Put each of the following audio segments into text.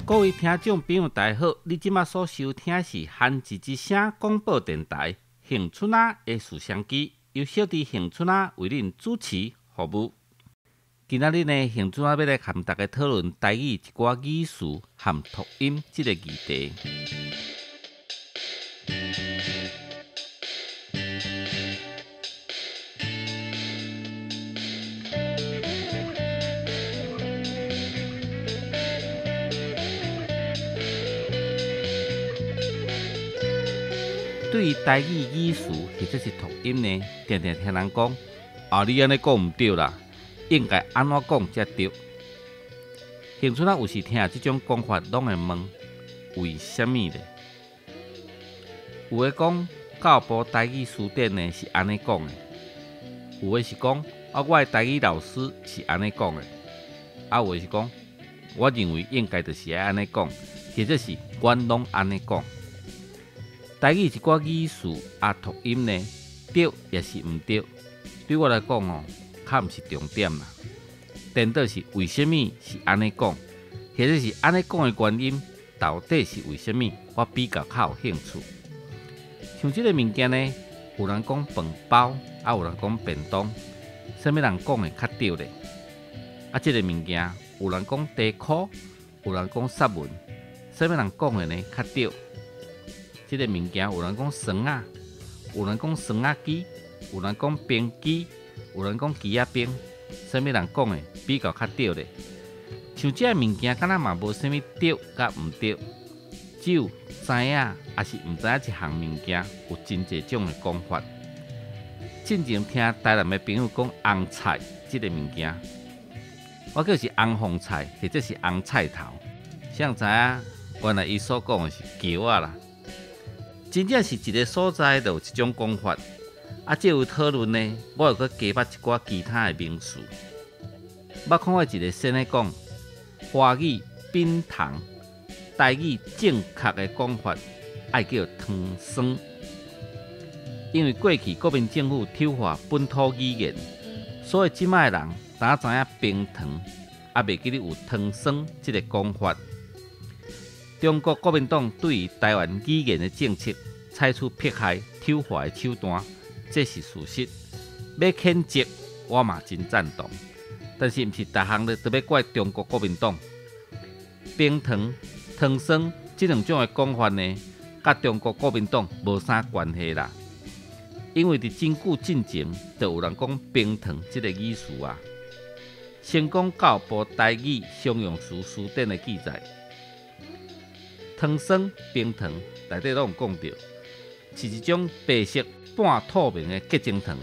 各位聽眾朋友，大家好！你這馬所收聽是韓字之聲廣播電臺恆春仔的視相機，由小弟恆春仔為恁主持服務。今仔日呢，恆春仔欲來和大家討論台語一寡語詞和讀音這个議題。對於台語語詞或者是讀音呢，定定聽人講，啊，你按呢講毋對啦，應該按怎講才對？恆春仔有時聽這種講法，攏會問為啥物咧？有的講教育部台語辭典呢是按呢講的，有的是講啊，我的台語老師是按呢講的，啊，有的是講我認為應該就是愛按呢講，或者是阮攏按呢講。台語一寡語詞啊讀音呢，對抑是毋對？對我來講哦，較毋是重點啦。顛倒是為啥物是按呢講，或者是按呢講的原因到底是為啥物？我比較較有興趣。像這个物件呢，有人講飯包，啊有人講便當，啥物人講的較對咧？啊，這个物件有人講地箍，有人講雪文，啥物人講的呢較對？這个物件有人講霜仔，有人講霜仔機，有人講冰機，有人講機仔冰，啥物人講的比較較對咧？像這个物件，敢若嘛無啥物對佮毋對，只有知影抑是毋知影一項物件，有真濟種的講法。進前聽台南的朋友講紅菜這个物件，我叫是紅鳳菜或者是紅菜頭，誰人知影？原來伊所講的是蕎仔啦。真正是一个所在就有一種講法，啊，這有討論呢，我又閣加捌一寡其他的名詞。捌看過一个先咧講華語冰糖，台語正確的講法愛叫糖霜，因為過去國民政府醜化本土語言，所以這擺的人哪知影冰糖，也袂記得有糖霜這个講法。中國國民黨對於台灣語言的政策採取迫害、醜化的手段，這是事實。欲譴責，我嘛真贊同。但是，毋是逐項都欲怪中國國民黨。冰糖、糖霜這兩種的講法呢，佮中國國民黨無啥關係啦。因為佇真久進前，就有人講冰糖這个語詞啊。先講教育部台語常用詞辭典的記載。糖霜、冰糖內底攏有講著，是一種白色半透明的結晶糖。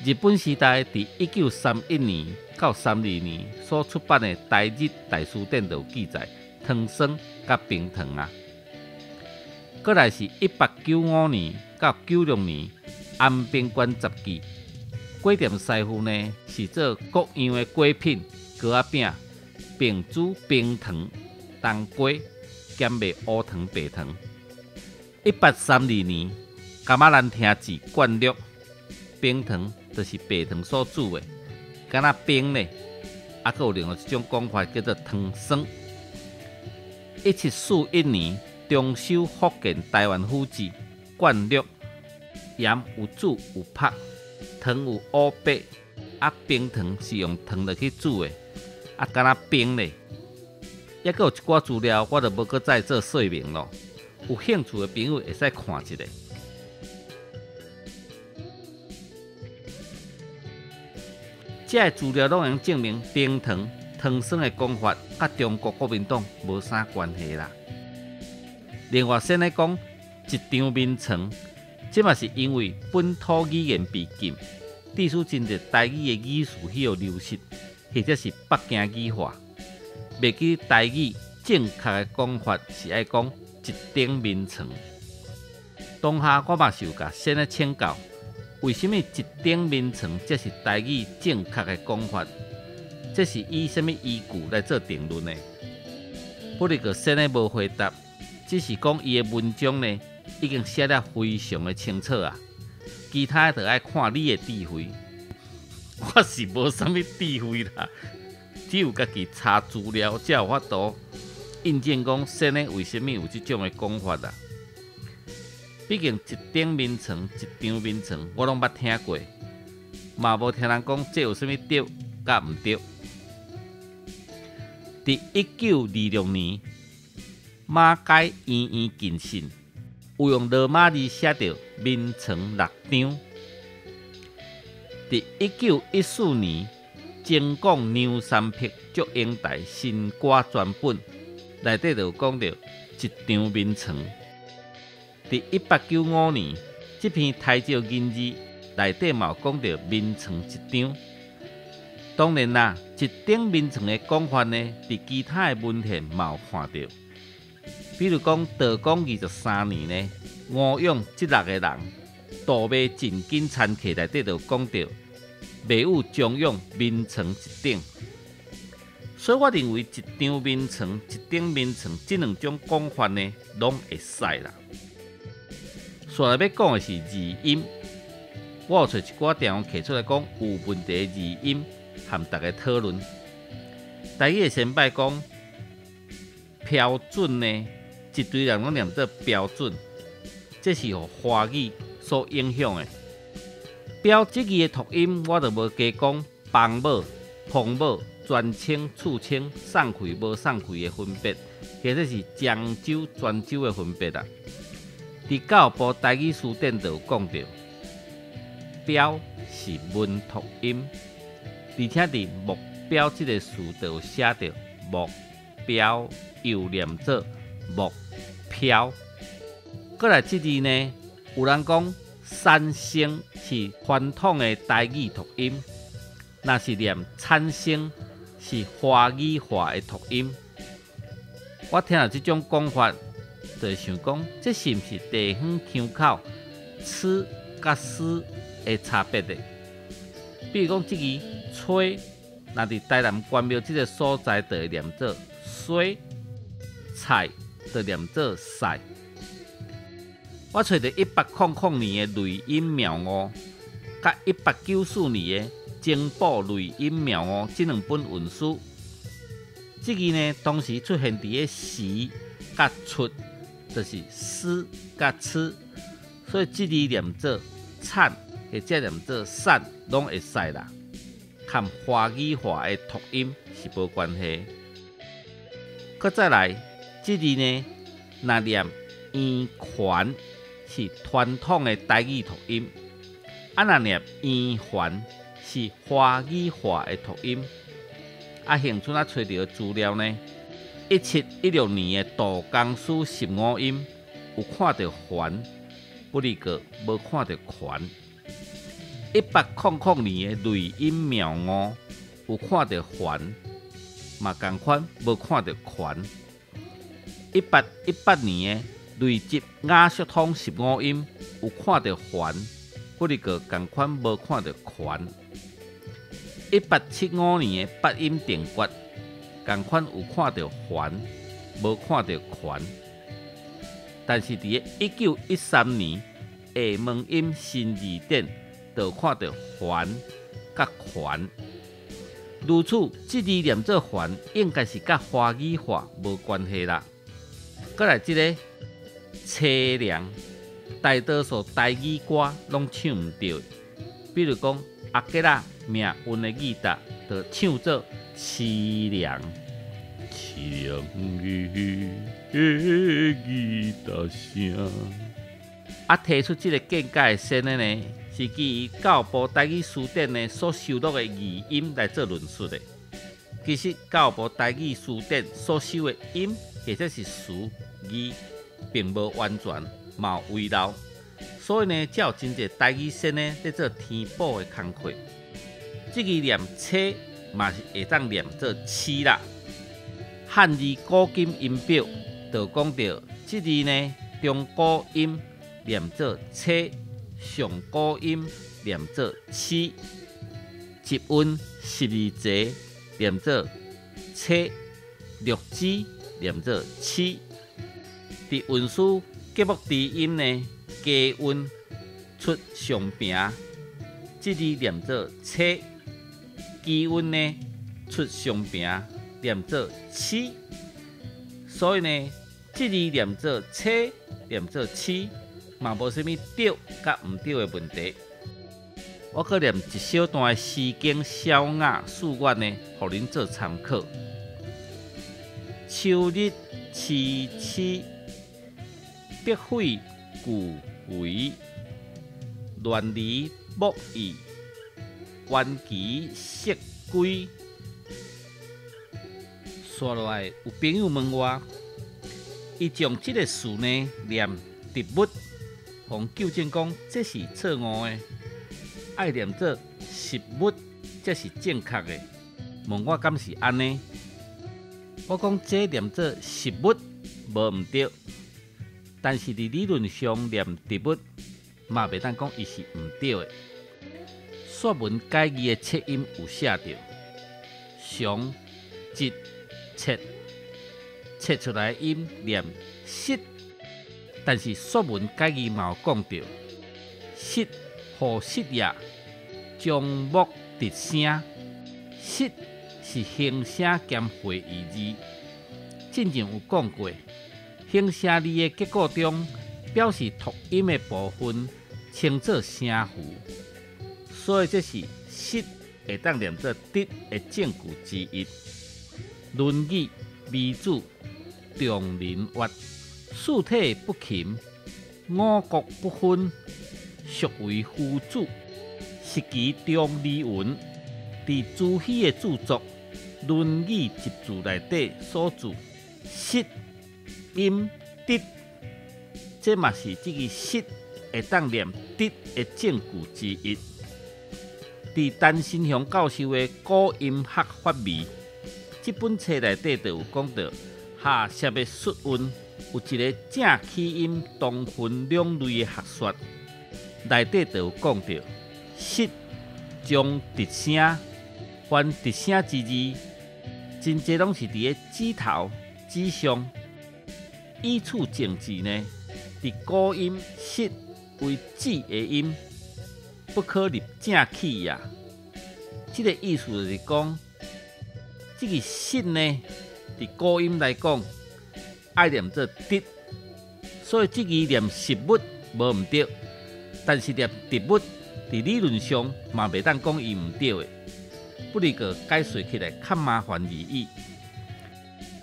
日本時代佇1931年到32年所出版的《台日大辭典》就有記載糖霜佮冰糖啊。閣來是1895年到96年《安平關雜記》，果店師傅呢是做各樣的果品、糕仔餅，並煮冰糖、冬瓜。兼賣烏糖、白糖。1832年，噶瑪蘭聽誌灌錄，冰糖就是白糖所煮的，敢若冰咧。啊，閣有另外一種講法叫做糖霜。1741年，重修福建臺灣府志灌錄，鹽有煮有曝，糖有烏白，啊，冰糖是用糖落去煮的，啊，敢若冰咧。抑閣有一寡資料，我就無閣再做說明咯。有興趣的朋友會使看一下。這个資料攏會證明冰糖、糖霜的講法，佮中國國民黨無啥關係啦。另外，先來講一張眠床，這嘛是因為本土語言被禁，致使真濟台語的語詞去予流失，或者是北京語化。袂記台語正確的講法是愛講一頂眠床。當下我嘛是有共先咧請教，為啥物一頂眠床才是台語正確的講法？這是以啥物依據來做定論的？不過先咧無回答，只是講伊的文章呢已經寫得非常的清楚啊。其他的就愛看你的智慧，我是無啥物智慧啦。只有家己查資料才有法度。印證講，先呢為啥物有這種的講法啦？畢竟一頂眠床，一張眠床，我攏捌聽過，嘛無聽人講這有啥物對佮毋對。佇1926年，馬偕醫院近信有用羅馬字寫著眠床六張。佇1914年，增廣梁山泊祝英台新歌全本內底就有講著一張眠床。佇1895年，這篇台招銀字內底嘛有講著眠床一張。當然啦，一頂眠床的講法呢，佇其他的文獻嘛有看著。比如講，道光23年呢，吳勇這六個人盜賣進京餐客內底就有講著，賣予張勇眠床一頂。所以我認為一張眠床、一頂眠床這兩種講法呢，攏會使啦。紲來欲講的是字音，我有揣一寡地方提出來講有問題的字音，和大家討論。台語的先擺講標準呢，一堆人攏念做標準，這是予華語所影響的。標這字的讀音，我就無加講幫母、膨母、全稱、次稱、送氣無送氣的分別，或者是漳州、泉州的分別啦。佇教育部台語辭典就有講著，標是文讀音，而且佇目標這個詞就有寫著目標，又念做目飄。閣來這字呢，有人講產生是傳統的台語讀音，若是念產生是華語化的讀音。我聽著這種講法，就會想講，這是毋是地方腔口“吃”佮“思”的差別呢？比如講，這字“吹”，若佇台南關廟這个所在，就會念做“衰”；菜就念做“賽”。我揣著1800年的類音妙誤，佮1894年的增補類音妙誤這兩本韻書，這字呢，同時出現佇个時佮出，就是思佮吃，所以這字念做產或者念做散，攏會使啦，和華語化的讀音是無關係。閣再來，這字呢，若念圓環是傳統的台語讀音，啊若念圓環是華語化的讀音。啊，恆春仔揣著的資料呢，1716年的杜工詩十五音有看著環，不過無看著環。1800年的類音妙誤有看著環，嘛仝款無看著環。1818年的類集雅俗通十五音有看著環，不過仝款無看著環。1875年的八音定決，仝款有看著環，無看著環。但是佇个1913年廈門音新字典就看著環佮環。如此，這字念做環，應該是佮華語化無關係啦。閣來這个淒涼，大多數台語歌攏唱毋著。比如講阿杰仔命運的吉他，就唱做淒涼。淒涼的吉他聲。啊，提出這个見解的先生呢，是基於教育部台語辭典呢所收錄的字音來做論述的。其實教育部台語辭典所收的音或者是詞字，並無完全，嘛有遺漏，所以呢，才有真濟台語先呢咧做填補的工課。這字念凄嘛是會當念做痴啦。漢字古今音表就講著，這字呢中古音念做凄，上古音念做痴。集韻十二節念做凄，六支念做痴。佇韻書節目低音呢，低韻出上平，這字念做凄；基韻呢出上平，念做痴。所以呢，這字念做車，念做痴，嘛無啥物對佮毋對的問題。我閣念一小段《詩經》瀟雅四月呢，予恁做參考。秋日蚩蚩，白桧舊肥，亂離木易，彎岐色歸。煞落來有朋友問我，伊將這个詞呢念植物，予糾正講這是錯誤的，愛念做食物才是正確的。問我敢是按呢？我講這念做食物無毋對，但是佇理論上念植物嘛袂當講伊是毋對的。說文解字的切音有寫著上、節、切，切出來的音念實，但是說文解字嘛有講著實何實也，將木直聲，實是形聲兼會意字。進前有講過，形聲字的結構中，表示讀音的部分稱做聲符，所以這是實會當念做直的證據之一。《論語》微子仲林曰：四體不勤，五穀不分，孰為夫子？是其中而云。佇朱熹的著作《論語集注》內底所注，實音直，這嘛是這個實會當念直的證據之一。佇陳新雄教授的《古音學發微》這本冊內底就有講到，下澀的濁韻有一个正氣音同分兩類的學說，內底就有講到，實將直聲，凡直聲之字，真濟攏是佇个指頭指上。以此證之呢，佇古音實為指的音，不可立正氣也。這个意思就是講，這个實呢，佇古音來講，愛念做直，所以這个念食物無毋對，但是念植物，佇理論上嘛袂當講伊毋對的，不過解釋起來較麻煩而已。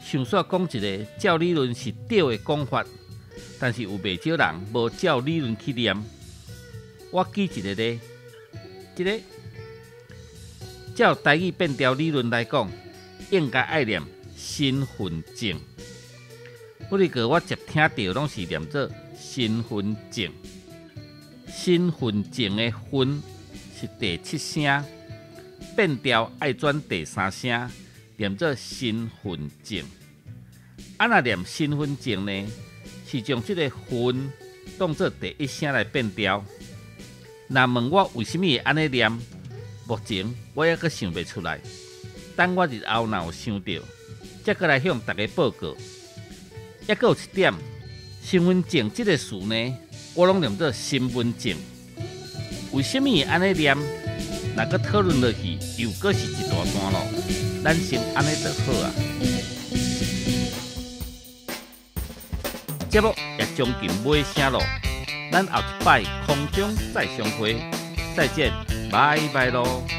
想煞講一个照理論是對的講法，但是有袂少人無照理論去念。我舉一个例，這个照台語變調理論來講，應該愛念身份證。不過我接聽著攏是念做身份證。身份證的份是第七聲，變調愛轉第三聲，念做身份證。啊，若念身份證呢，是將這个份當做第一聲來變調。若問我為啥物會按呢念，目前我猶閣想袂出來。等我日後若有想著，才閣來向大家報告。猶閣有一點，身份證這个詞呢，我攏念做身份證。為啥物會按呢念？若閣討論落去，又閣是一大段咯。咱先按呢就好啊。節目也將近尾聲咯，咱後一擺空中再相會，再見，拜拜囉。